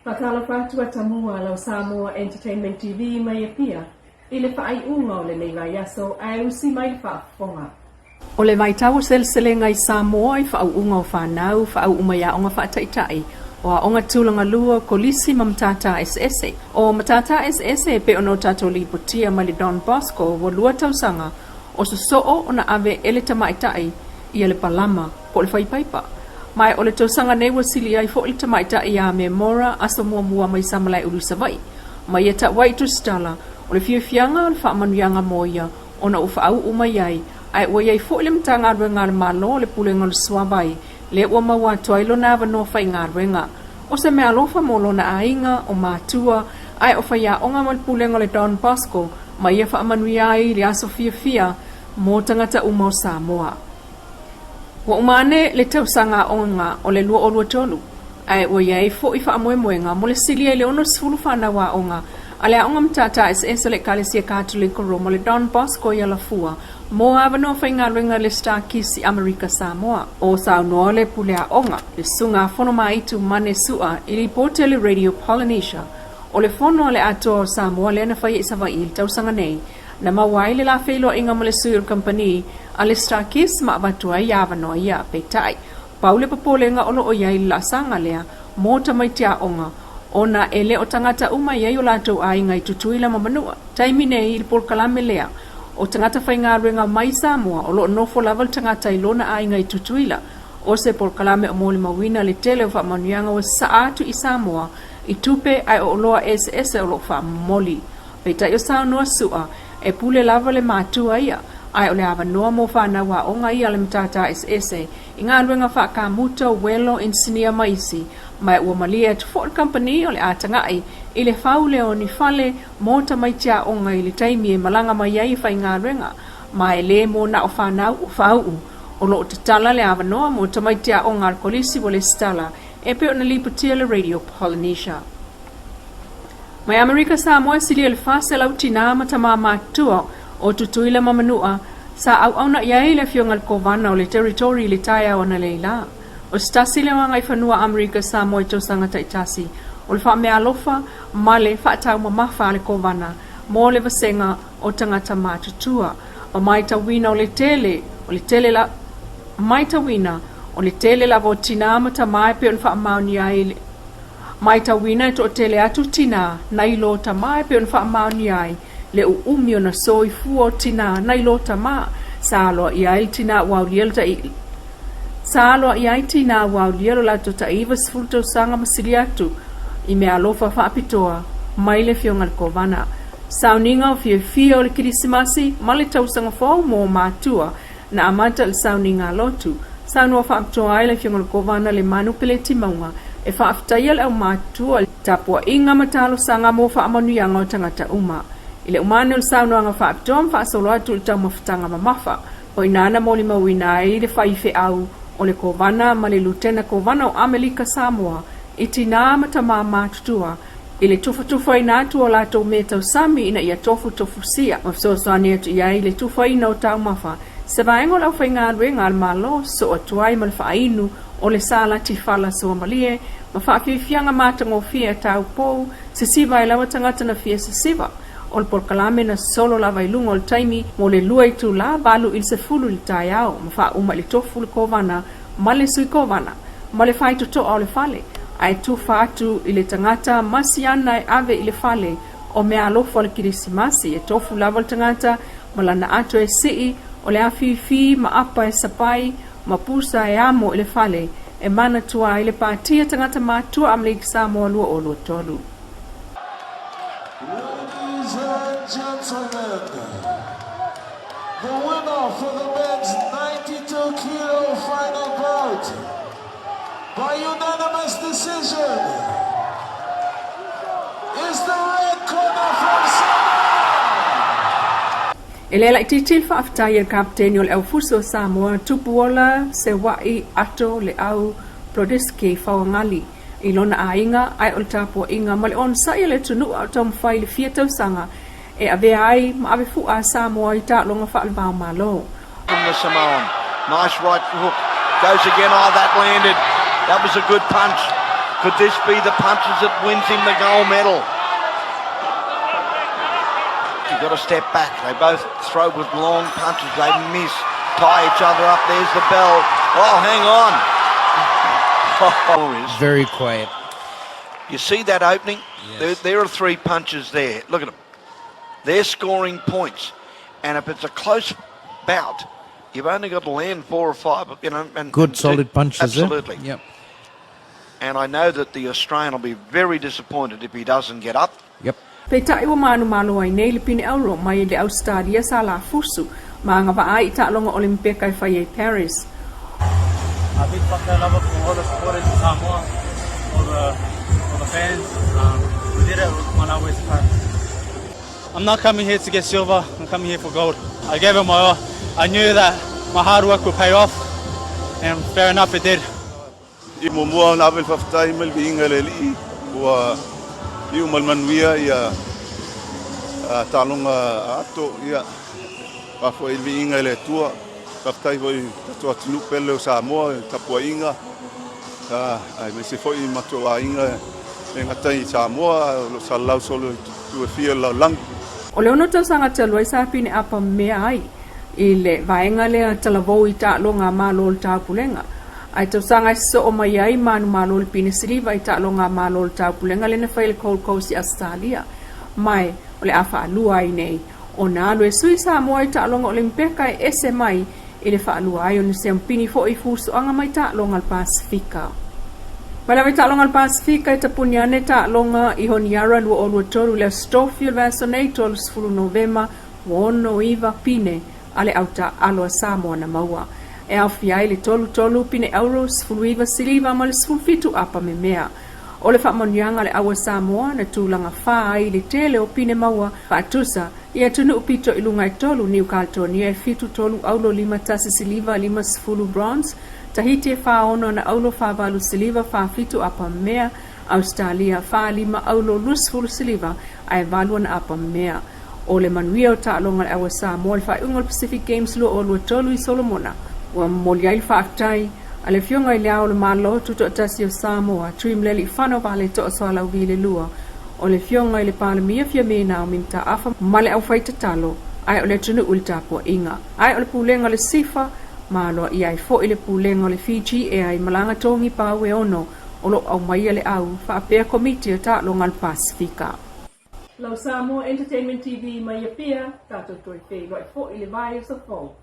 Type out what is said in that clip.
Faatalofa atu Atamua lau Samoa Entertainment TV mai Apia i le faaiuga o lenei vaiaso ae usi mai le faafofoga. O le vaitau o seleselega i Samoa i faauuga o fanau, faauu mai aoga faataitai, o aoga tulaga lua, kolisi ma matata eseese. O matata eseese e pei ona o tatou lipotia mai le Don Bosco ua lua tausaga o sosoo ona ave e le tamaitai ia le palama po o le faipaipa. Ma o le tausaga nei ua sili ai foi le tamaitai ia Memora Aso Muamua mai Samalaeulu i Savaii. Ma ia tau ai i tusitala, o le fiafiaga o le faamanuiaga mo ia ona ua faauu mai ai, ae ua i ai foi le Matagaluega a le Malo o le Pulega o le Suavai lea ua maua atu ai lona avanoa faigaluega. O se meaalofa mo lona aiga, o matua, ae o faiaoga ma le Pulega o le Don Bosco ma ia faamanuia ai i le aso fiafia mo tagata uma o Samoa. Ua uma ane le tausaga aoga o le 2023, ae ua i ai foi faamoemoega mo le silia i le 60 fanau aoga a le Aoga Matata Eseese o le Ekalesia Katoliko Roma o le Don Bosco i Alafua mo avanoa faigaluega i le StarKist i Amerika Samoa. O saunoa le pule aoga, le Susuga a Fonomaitu Mane Su'a i lipoti a le Radio Polynesia o le fono a le Atoa o Samoa lea na faia i Savaii i le tausaga nei, na maua ai le la feiloaiga ma le sui o le kamupani a le StarKist ma avatu ai avanoa ia. Peitai, pau le popolega o lo o i ai i le laasaga lea mo tamaiti aoga, ona e le o tagata uma e i ai o latou aiga i Tutuila ma Manua. Taimi nei i le polokalame lea o tagata faigaluega mai Samoa o lo o nofo lava le tagata i lona aiga i Tutuila. O se polokalame o molimauina le tele o faamanuiaga ua sasaa atu i Samoa i tupe ae o oloa eseese o lo o faamomoli. Peitai o saunoa Su'a, e pule lava le matua ia, ae o le avanoa mo fanau aoga ia a le matata eseese i galuega faakamuta, uelo, inisinia ma isi, ma ua malie atu foi le kamupani o le a tagai i le fau lea o ni fale mo tamaiti aoga i le taimi e malaga mai ai e faigaluega, ma e le mo na o fanau ua faauu. O lo o tatala le avanoa mo tamaiti aoga a le Kolisi ua lesitala e pei ona lipotia le Radio Polynesia. Mai Amerika Samoa e silia i le 400 tinā ma tamā matutua o Tutuila ma Manua sa auauna i ai le Afioga i le Kovana o le Territory i le taeao analeila. O se tasi lea o agaifanua Amerika Samoa i tausaga taitasi o le faameaalofa ma le faataumamafa a le Kovana mo le vasega o tagata matutua. Ma maitauina o le tele o le tele la maitauina o le tele lava o tinā ma tamā e pei ona faamaonia ai le Maitauina e toatele atu tinā nai lo tamā e pei ona faamaonia ai le uumi ona soifua o tinā nai lo tamā sa aloaia ai le tinā ua aulia le tai sa aloaia ai tinā ua aulia lo latou tai 90 tausaga ma sili atu i meaalofa faapitoa mai le Afioga i le Kovana. Sauniga o fiafia o le Kerisimasi ma le Tausaga Fou mo matua Na amata le sauniga lotu, saunoa faapitoa ai le Afioga i le Kovana Lemanu Peleti Mauga e faafetaia le aumatutua i le tapuaiga ma talosaga mo faamanuiaga o tagata uma. I le uma ane o le saunoaga faapitoa ma faasolo atu i le taumafataga mamafa, o i ina na molimauina ai le faifeau o le Kovana ma le Lutena Kovana o Amelika Samoa i tinā ma tamā matutua i le tufatufaina atu o latou mea tausami ina ia tofutofusia ma fesoasoani atu i ai i le tufaina o taumafa, se vaega o le aufaigaluega a le Malo sosoo atu ai ma le faainu o le salati fala suamalie ma faafiafiaga matagofie a taupou sesiva ai lava tagata na fia sesiva. O le polokalame na sosolo lava i luga o le taimi mo le lua itula 8 i le 10 i le taeao ma faauma i le tofu le Kovana ma le Sui Kovana ma le faitotoa o le fale, ae tufa atu i le tagata ma siana e ave i le fale o meaalofa o le Kerisimasi, e tofu lava le tagata ma lana ato e sii, o le afifi ma apa e sapai ma pusa e amo i le fale e manatua ai le patia tagata matua Amelika Samoa 2023. Ladies and gentlemen, the winner for the men's 92 kilo final bout by unanimous decision is the red corner from Samoa. E le laitiiti le faafetai a le Kapeteni o le Aufuso o Samoa, Tupuola Sewa'i Ato Leau Plodisky Faoagali i lona aiga ae o le tapuaiga ma le onosai a le atunuu a o taumafai i le fia tausaga e avea ai ma ave fu'a a Samoa i taaloga faalevao Malo. From the Samoan. Nice right hook. Goes again. Oh, that landed. That was a good punch. Could this be the punches that wins him the gold medal? You've got to step back. They both throw with long punches. They miss. Tie each other up. There's the bell. Oh, hang on. Very quiet. You see that opening? Yes. There are three punches there. Look at them. They're scoring points. And if it's a close bout, you've only got to land four or five, you know. And, Good and solid punches there. Absolutely. Yep. And I know that the Australian will be very disappointed if he doesn't get up. Yep. Peitai ua manumalo ai nei le pine auro mai le Ausetalia sa lafusu ma agavaa ai i taaloga Olimipeka e fai ai Paris. A big faafetai lava for all the supporters in Samoa, all the, all the fans. We did it on our way to Paris. I'm not coming here to get silver, I'm coming here for gold. I gave it my all. I knew that my hard work would pay off, and fair enough, it did. I muamua ona ave le faafetai ma le viiga i le Alii ua iu ma le manuia ia taaloga ato ia faafo'i le viiga i le Atua. Faafetai foi i tatou atunuu pele o Samoa i le tapuaiga aemaise foi i matou aiga e gata i Samoa ae o lo o salalau solo i itu e fia o le lalolagi. O le ono tausaga talu ai sa pine apa mea ai i le vaega lea talavou i taaloga a Malo o le Taupulega. Ae tausaga e sosoo mai ai manumalo le pine siliva i taaloga a Malo o le Taupulega lea na fai i le Gold Coast i Ausetalia. Ma o le a faalua ai nei ona alu e sui Samoa i taaloga Olimipeka e ese mai i le faalua ai ona siampini foi i fusoaga mai taaloga a le Pasefika. Mai lava i taaloga a le Pasefika e tapuni ane taaloga i Honiara 2023 i le Aso Tofi o le vaiaso nei 30 Novema ua 69 pine a le au taaalo a Samoa na maua. E aofia ai le 33 pine auro, 19 siliva ma le 17 apa memea. O le faamanuiaga a le au a Samoa na tulaga fa ai i le tele o pine maua faatusa i atunuu pito i luga e tolu, Niu Kaledonia e 7 tolu auro 5 tasi siliva 50 bronze, Tahiti e 4 ono ana auro 4 valu siliva 4 fitu apa memea, Ausetalia 4 lima auro 20 siliva ae valu ana apa memea. O le manuia o taaloga a le au a Samoa i le faaiuga o le Pacific Games 2023 i Solomona, ua momoli ai le faafetai a le Afioga i Le Ao o le Malo Tutoatasi o Samoa, Tuimalealiifano Vaaletoa Sualauvi le Lua, o le Afioga i le Palemia Fiame Naomi Mataafa ma le aufaitatalo, ae o le atunuu i le tapuaiga. Ae o le pulega o le SIFA ma aloaia ai foi le pulega o le Fiji Air i malaga togi pau e ono o lo o aumaia le au faapea Komiti o Taaloga a le Pasefika. Lau Samoa Entertainment TV mai Apia, tatou toe feiloai foi i le vaiaso fou.